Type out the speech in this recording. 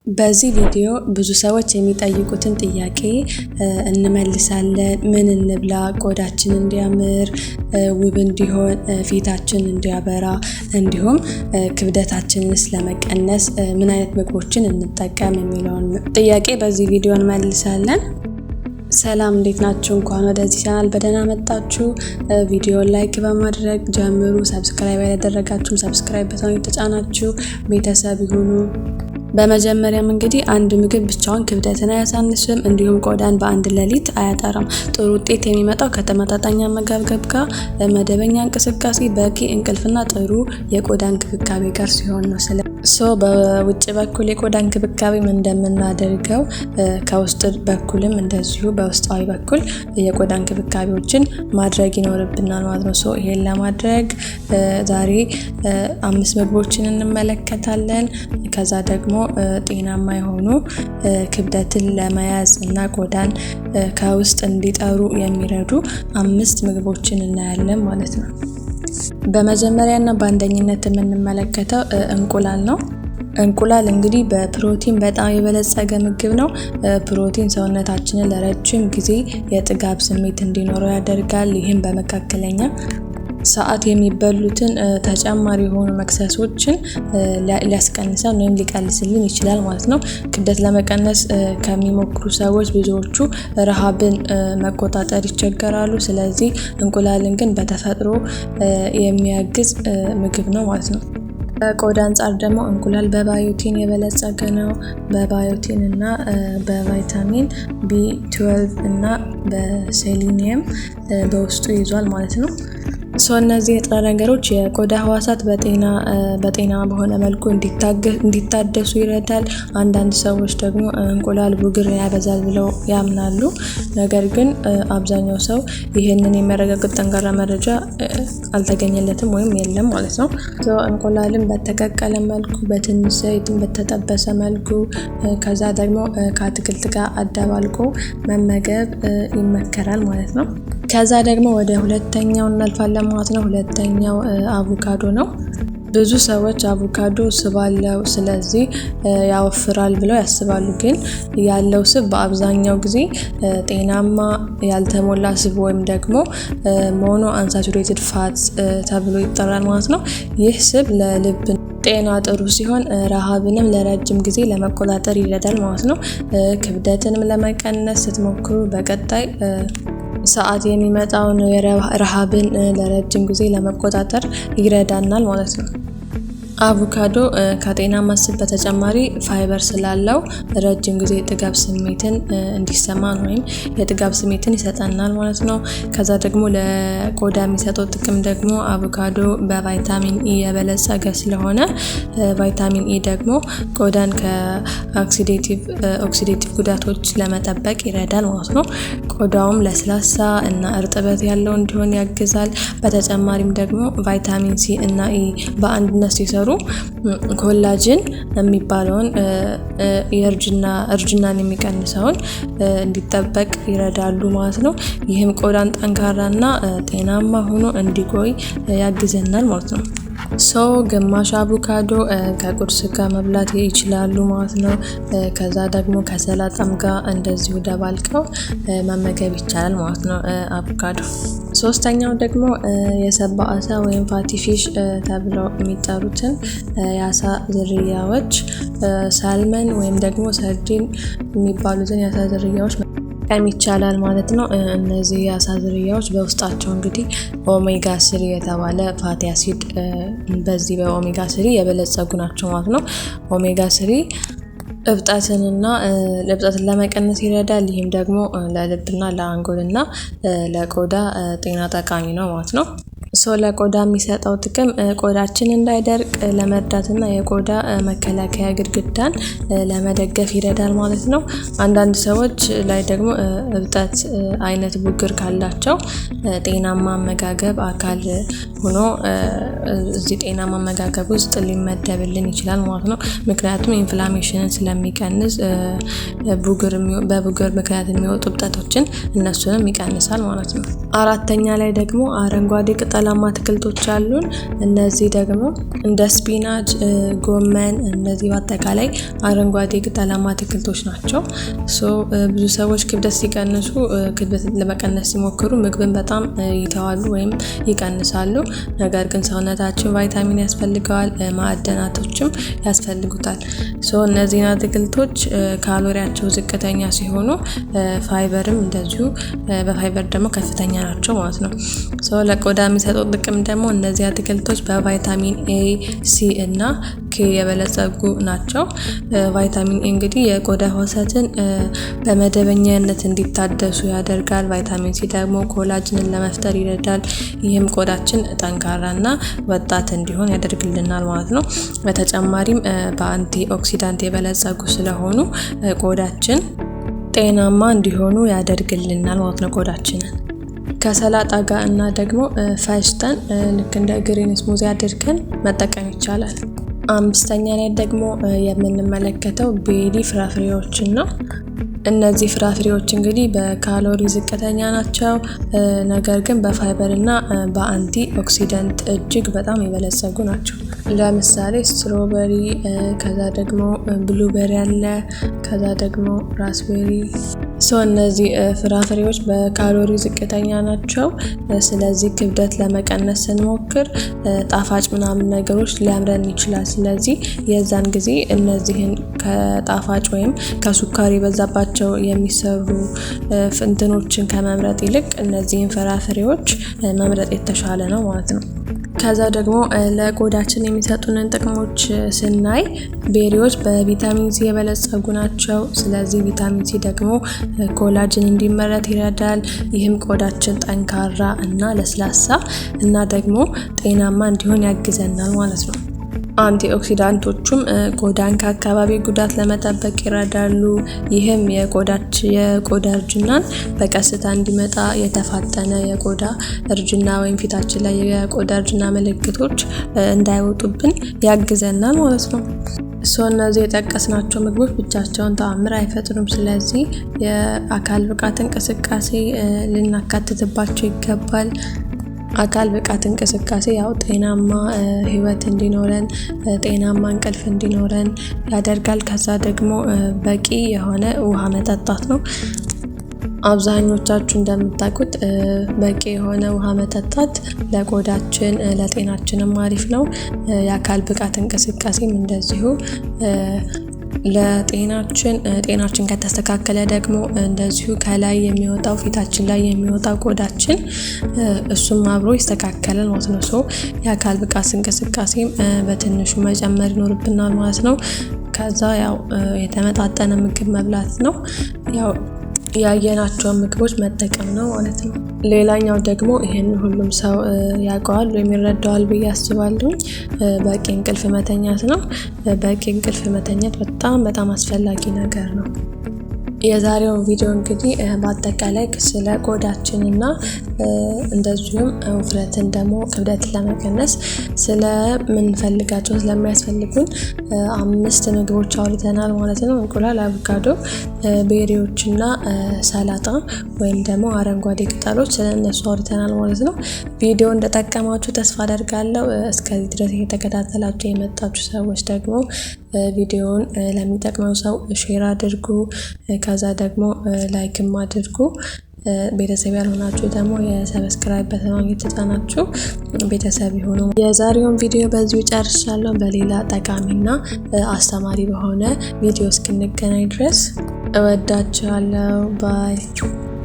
በዚህ ቪዲዮ ብዙ ሰዎች የሚጠይቁትን ጥያቄ እንመልሳለን። ምን እንብላ ቆዳችን እንዲያምር፣ ውብ እንዲሆን፣ ፊታችን እንዲያበራ እንዲሁም ክብደታችንንስ ለመቀነስ ምን አይነት ምግቦችን እንጠቀም የሚለውን ጥያቄ በዚህ ቪዲዮ እንመልሳለን። ሰላም፣ እንዴት ናችሁ? እንኳን ወደዚህ ቻናል በደህና መጣችሁ። ቪዲዮ like በማድረግ ጀምሩ። Subscribe ያላደረጋችሁም subscribe button የተጫናችሁ ቤተሰብ ይሁኑ። በመጀመሪያም እንግዲህ አንድ ምግብ ብቻውን ክብደትን አያሳንስም፣ እንዲሁም ቆዳን በአንድ ሌሊት አያጠራም። ጥሩ ውጤት የሚመጣው ከተመጣጣኝ አመጋገብ ጋር፣ መደበኛ እንቅስቃሴ፣ በቂ እንቅልፍና ጥሩ የቆዳ እንክብካቤ ጋር ሲሆን ነው። So በውጭ በኩል የቆዳ እንክብካቤም እንደምናደርገው ከውስጥ በኩልም እንደዚሁ በውስጣዊ በኩል የቆዳ እንክብካቤዎችን ማድረግ ይኖርብናል ማለት ነው። So ይሄን ለማድረግ ዛሬ 5 ምግቦችን እንመለከታለን። ከዛ ደግሞ ጤናማ የሆኑ ክብደትን ለመያዝ እና ቆዳን ከውስጥ እንዲጠሩ የሚረዱ 5 ምግቦችን እናያለን ማለት ነው። በመጀመሪያና በአንደኝነት የምንመለከተው እንቁላል ነው። እንቁላል እንግዲህ በፕሮቲን በጣም የበለጸገ ምግብ ነው። ፕሮቲን ሰውነታችንን ለረጅም ጊዜ የጥጋብ ስሜት እንዲኖረው ያደርጋል። ይህም በመካከለኛ ሰዓት የሚበሉትን ተጨማሪ የሆኑ መክሰሶችን ሊያስቀንሰን ወይም ሊቀንስልን ይችላል ማለት ነው። ክብደት ለመቀነስ ከሚሞክሩ ሰዎች ብዙዎቹ ረሃብን መቆጣጠር ይቸገራሉ። ስለዚህ እንቁላልን ግን በተፈጥሮ የሚያግዝ ምግብ ነው ማለት ነው። በቆዳ አንጻር ደግሞ እንቁላል በ biotin የበለጸገ ነው። በ biotin እና በቫይታሚን B12 እና በሴሊኒየም በውስጡ ይዟል ማለት ነው። So እነዚህ ንጥረ ነገሮች የቆዳ ህዋሳት በጤና በሆነ መልኩ እንዲታደሱ ይረዳል። አንዳንድ ሰዎች ደግሞ እንቁላል ቡግር ያበዛል ብለው ያምናሉ። ነገር ግን አብዛኛው ሰው ይህንን የሚያረጋግጥ ጠንካራ መረጃ አልተገኘለትም ወይም የለም ማለት ነው። እንቁላልን በተቀቀለ መልኩ፣ በትንሽ ዘይትም በተጠበሰ መልኩ፣ ከዛ ደግሞ ከአትክልት ጋር አደባልቆ መመገብ ይመከራል ማለት ነው። ከዛ ደግሞ ወደ ሁለተኛው እናልፋለን ማለት ነው። ሁለተኛው አቮካዶ ነው። ብዙ ሰዎች አቮካዶ ስብ አለው ስለዚህ ያወፍራል ብለው ያስባሉ። ግን ያለው ስብ በአብዛኛው ጊዜ ጤናማ ያልተሞላ ስብ ወይም ደግሞ monounsaturated fat ተብሎ ይጠራል ማለት ነው። ይህ ስብ ለልብ ጤና ጥሩ ሲሆን ረሃብንም ለረጅም ጊዜ ለመቆጣጠር ይረዳል ማለት ነው። ክብደትንም ለመቀነስ ስትሞክሩ በቀጣይ ሰዓት የሚመጣውን ረሃብን ለረጅም ጊዜ ለመቆጣጠር ይረዳናል ማለት ነው። አቮካዶ ከጤናማ ስብ በተጨማሪ ፋይበር ስላለው ረጅም ጊዜ የጥጋብ ስሜትን እንዲሰማን ወይም የጥጋብ ስሜትን ይሰጠናል ማለት ነው። ከዛ ደግሞ ለቆዳ የሚሰጠው ጥቅም ደግሞ አቮካዶ በቫይታሚን E የበለጸገ ስለሆነ ቫይታሚን E ደግሞ ቆዳን ከ oxidative ጉዳቶች ለመጠበቅ ይረዳል ማለት ነው። ቆዳውም ለስላሳ እና እርጥበት ያለው እንዲሆን ያግዛል። በተጨማሪም ደግሞ ቫይታሚን C እና E በአንድነት ሲሰሩ collagen የሚባለውን የእርጅናን የሚቀንሰውን እንዲጠበቅ ይረዳሉ ማለት ነው። ይህም ቆዳን ጠንካራና ጤናማ ሆኖ እንዲቆይ ያግዘናል ማለት ነው። So ግማሽ አቮካዶ ከቁርስ ጋር መብላት ይችላሉ ማለት ነው። ከዛ ደግሞ ከሰላጣም ጋር እንደዚሁ ደባልቀው መመገብ ይቻላል ማለት ነው አቮካዶ። ሶስተኛው ደግሞ የሰባ አሳ ወይም fatty fish ተብለው የሚጠሩትን የአሳ ዝርያዎች salmon ወይም ደግሞ ሰርዲን የሚባሉትን የአሳ ዝርያዎች መጠቀም ይቻላል ማለት ነው። እነዚህ የአሳ ዝርያዎች በውስጣቸው እንግዲህ omega 3 የተባለ fatty acid በዚህ በ omega 3 የበለጸጉ ናቸው ማለት ነው። ኦሜጋ 3 እብጠትንና እብጠትን ለመቀነስ ይረዳል። ይህም ደግሞ ለልብና ለአንጎልና ለቆዳ ጤና ጠቃሚ ነው ማለት ነው። So ለቆዳ የሚሰጠው ጥቅም ቆዳችን እንዳይደርቅ ለመርዳትና የቆዳ መከላከያ ግድግዳን ለመደገፍ ይረዳል ማለት ነው። አንዳንድ ሰዎች ላይ ደግሞ እብጠት አይነት ቡግር ካላቸው ጤናማ አመጋገብ አካል ሆኖ እዚህ ጤናማ አመጋገብ ውስጥ ሊመደብልን ይችላል ማለት ነው። ምክንያቱም inflammation ን ስለሚቀንስ በቡግር ምክንያት የሚወጡ እብጠቶችን እነሱንም ይቀንሳል ማለት ነው። አራተኛ ላይ ደግሞ አረንጓዴ ቅጠላ ቅጠላማ አትክልቶች አሉን። እነዚህ ደግሞ እንደ spinach፣ ጎመን፣ እነዚህ በአጠቃላይ አረንጓዴ ቅጠላማ አትክልቶች ናቸው። So ብዙ ሰዎች ክብደት ሲቀንሱ፣ ክብደት ለመቀነስ ሲሞክሩ ምግብን በጣም ይተዋሉ ወይም ይቀንሳሉ። ነገር ግን ሰውነታችን ቫይታሚን ያስፈልገዋል፣ ማዕድናቶችም ያስፈልጉታል። So እነዚህን አትክልቶች ካሎሪያቸው ዝቅተኛ ሲሆኑ ፋይበርም እንደዚሁ በፋይበር ደግሞ ከፍተኛ ናቸው ማለት ነው። So ለቆዳ የሚሰጡት ጥቅም ደግሞ እነዚህ አትክልቶች በቫይታሚን ኤ፣ ሲ እና ኬ የበለጸጉ ናቸው። ቫይታሚን ኤ እንግዲህ የቆዳ ህዋሳትን በመደበኛነት እንዲታደሱ ያደርጋል። ቫይታሚን ሲ ደግሞ collagen ን ለመፍጠር ይረዳል። ይህም ቆዳችን ጠንካራና ወጣት እንዲሆን ያደርግልናል ማለት ነው። በተጨማሪም በ antioxidant የበለጸጉ ስለሆኑ ቆዳችን ጤናማ እንዲሆኑ ያደርግልናል ማለት ነው። ቆዳችንን ከሰላጣ ጋር እና ደግሞ ፈጭተን ልክ እንደ green smoothie አድርገን መጠቀም ይቻላል። አምስተኛ ላይ ደግሞ የምንመለከተው berry ፍራፍሬዎችን ነው። እነዚህ ፍራፍሬዎች እንግዲህ በካሎሪ ዝቅተኛ ናቸው፣ ነገር ግን በፋይበር እና በ antioxidant እጅግ በጣም የበለጸጉ ናቸው። ለምሳሌ strawberry፣ ከዛ ደግሞ blueberry አለ፣ ከዛ ደግሞ raspberry። So እነዚህ ፍራፍሬዎች በካሎሪ ዝቅተኛ ናቸው። ስለዚህ ክብደት ለመቀነስ ስንሞክር ጣፋጭ ምናምን ነገሮች ሊያምረን ይችላል። ስለዚህ የዛን ጊዜ እነዚህን ከጣፋጭ ወይም ከስኳር የበዛባቸው የሚሰሩ እንትኖችን ከመምረጥ ይልቅ እነዚህን ፍራፍሬዎች መምረጥ የተሻለ ነው ማለት ነው። ከዛ ደግሞ ለቆዳችን የሚሰጡንን ጥቅሞች ስናይ berry ዎች በቪታሚን ሲ የበለጸጉ ናቸው። ስለዚህ ቪታሚን ሲ ደግሞ collagen እንዲመረት ይረዳል። ይህም ቆዳችን ጠንካራ እና ለስላሳ እና ደግሞ ጤናማ እንዲሆን ያግዘናል ማለት ነው። Antioxidant ኦቹም ቆዳን ከአካባቢ ጉዳት ለመጠበቅ ይረዳሉ። ይህም የቆዳ እርጅናን በቀስታ እንዲመጣ፣ የተፋጠነ የቆዳ እርጅና ወይም ፊታችን ላይ የቆዳ እርጅና ምልክቶች እንዳይወጡብን ያግዘናል ማለት ነው። So እነዚህ የጠቀስናቸው ምግቦች ብቻቸውን ተአምር አይፈጥሩም። ስለዚህ የአካል ብቃት እንቅስቃሴ ልናካትትባቸው ይገባል። አካል ብቃት እንቅስቃሴ ያው ጤናማ ህይወት እንዲኖረን፣ ጤናማ እንቅልፍ እንዲኖረን ያደርጋል። ከዛ ደግሞ በቂ የሆነ ውሃ መጠጣት ነው። አብዛኞቻችሁ እንደምታውቁት በቂ የሆነ ውሃ መጠጣት ለቆዳችን ለጤናችንም አሪፍ ነው። የአካል ብቃት እንቅስቃሴም እንደዚሁ ለጤናችን፣ ጤናችን ከተስተካከለ ደግሞ እንደዚሁ ከላይ የሚወጣው፣ ፊታችን ላይ የሚወጣው ቆዳችን እሱም አብሮ ይስተካከላል ማለት ነው። So የአካል ብቃት እንቅስቃሴም በትንሹ መጨመር ይኖርብናል ማለት ነው። ከዛ ያው የተመጣጠነ ምግብ መብላት ነው። ያው ያየናቸውን ምግቦች መጠቀም ነው ማለት ነው። ሌላኛው ደግሞ ይሄን ሁሉም ሰው ያውቀዋል ወይም ይረዳዋል ብዬ አስባለሁ፣ በቂ እንቅልፍ መተኛት ነው። በቂ እንቅልፍ መተኛት በጣም በጣም አስፈላጊ ነገር ነው። የዛሬው ቪዲዮ እንግዲህ በአጠቃላይ ስለ ቆዳችን እና እንደዚሁም ውፍረትን ደግሞ ክብደትን ለመቀነስ ስለምንፈልጋቸው፣ ስለሚያስፈልጉን አምስት ምግቦች አውርተናል ማለት ነው። እንቁላል፣ አቮካዶ፣ berry ዎች እና ሰላጣ ወይም ደግሞ አረንጓዴ ቅጠሎች፣ ስለእነሱ አውርተናል ማለት ነው። ቪዲዮ እንደጠቀማችሁ ተስፋ አደርጋለሁ። እስከዚህ ድረስ እየተከታተላችሁ የመጣችሁ ሰዎች ደግሞ ቪዲዮውን ለሚጠቅመው ሰው share አድርጉ። ከዛ ደግሞ like ም አድርጉ። ቤተሰብ ያልሆናችሁ ደግሞ የ subscribe button ኗን እየተጫናችሁ ቤተሰብ ይሁኑ። የዛሬውን ቪዲዮ በዚሁ ጨርሻለሁ። በሌላ ጠቃሚና አስተማሪ በሆነ ቪዲዮ እስክንገናኝ ድረስ እወዳችኋለሁ። Bye።